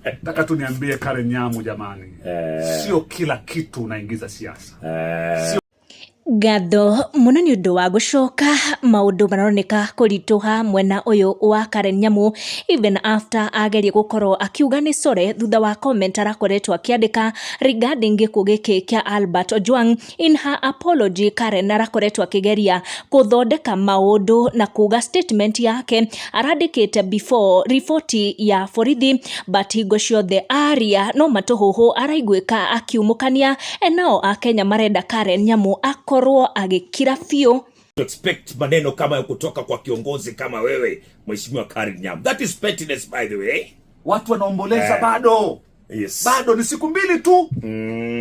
Nataka tu niambie Karen Nyamu jamani, sio kila kitu unaingiza siasa. Sio. Ngatho muno ni undu wa gucoka. Maundu maroneka kurituha mwena uyu wa Karen Nyamu, even after agerie gukorwo akiuga ni sore thutha wa comment arakoretwo akiandika regarding gikuo giki kia Albert Ojwang. In her apology, Karen arakoretwo akigeria kuthondeka maundu na kuga statement yake arandikite before riboti ya borithi, but hingo ciothe aria no matuhuhu araiguika akiumukania. Nao akenya marenda Karen Nyamu akorwo agikira biũ. Expect maneno kama ya kutoka kwa kiongozi kama wewe, Mheshimiwa Karen Nyamu. That is pettiness, by the way. Watu wanaomboleza bado. Bado ni siku 2 tu.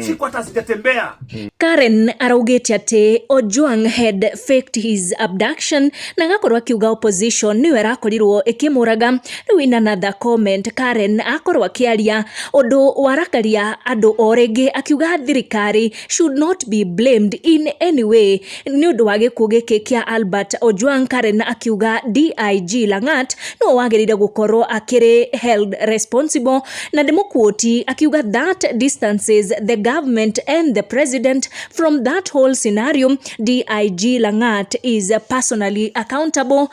Siku hata sijatembea. Karen araugite ati Ojwang had faked his abduction na agakorwo akiuga opposition niyo irakorirwo ikimuraga. Riu in another comment, Karen akorwo akiaria undu warakaria andu o ringi, akiuga thirikari should not be blamed in any way ni undu wa gikuo giki kia Albert Ojwang. Karen akiuga DIG Langat no wagirire gukorwo akiri held responsible, na ndimuquote akiuga, "That distances the government and the president from that whole scenario. DIG Langat is personally accountable."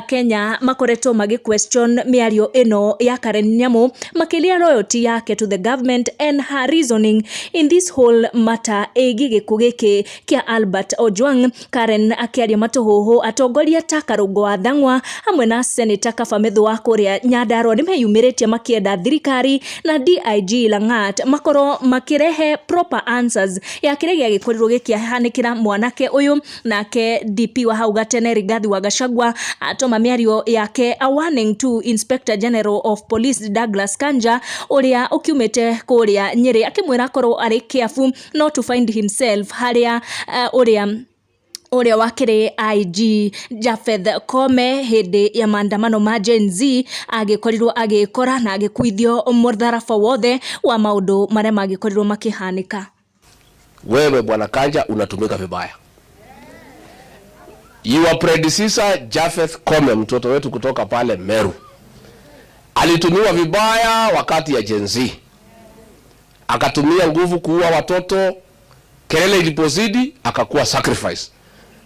Kenya makoretwo magi question miario ino ya Karen Nyamu, makiria loyalty yake to the government and her reasoning in this whole matter ĩgiĩ gĩkuũ gĩkĩ kĩa Albert Ojwang. Karen akiaria matuhuhu, atongoria ta Karũngũ wa Thang'wa hamwe na Senator Kaba Methu wa kũrĩa Nyandarua nĩmeyumĩrĩtie makĩenda thirikari na DIG Langat makorwo makirehe proper answers ya kĩrĩa gĩagĩkorirwo gĩkĩhanĩkĩra mwanake ũyũ. Nake DP wa hau gatene Rigathi wa Gachagua atũma mĩario yake a warning to Inspector General of Police Douglas Kanja ũrĩa ũkiumĩte kũrĩa Nyĩrĩ, akĩmwĩra akorwo arĩ careful not to find himself harĩa ũrĩa wakĩrĩ IG Japheth Kome hĩndĩ ya maandamano ma Gen Z agĩkorirwo agĩkora na agĩkuithio mũtharaba wothe wa maũndũ marĩa magĩkorirwo makĩhanĩka. Wewe Bwana Kanja unatumika vibaya. Your predecessor Japheth Kome, mtoto wetu kutoka pale Meru, alitumiwa vibaya wakati ya Gen Z, akatumia nguvu kuua watoto. Kelele ilipozidi akakuwa sacrifice,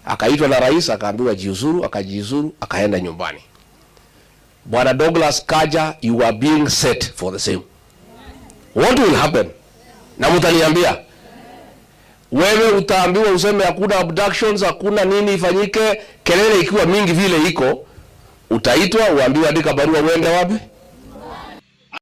akaitwa na rais akaambiwa jiuzuru, akajiuzuru, akaenda nyumbani. Bwana Douglas Kanja, you are being set for the same. What will happen? Na mtaniambia wewe utaambiwa useme hakuna abductions, hakuna nini ifanyike. Kelele ikiwa mingi vile iko, utaitwa uambiwe andika barua uende wapi?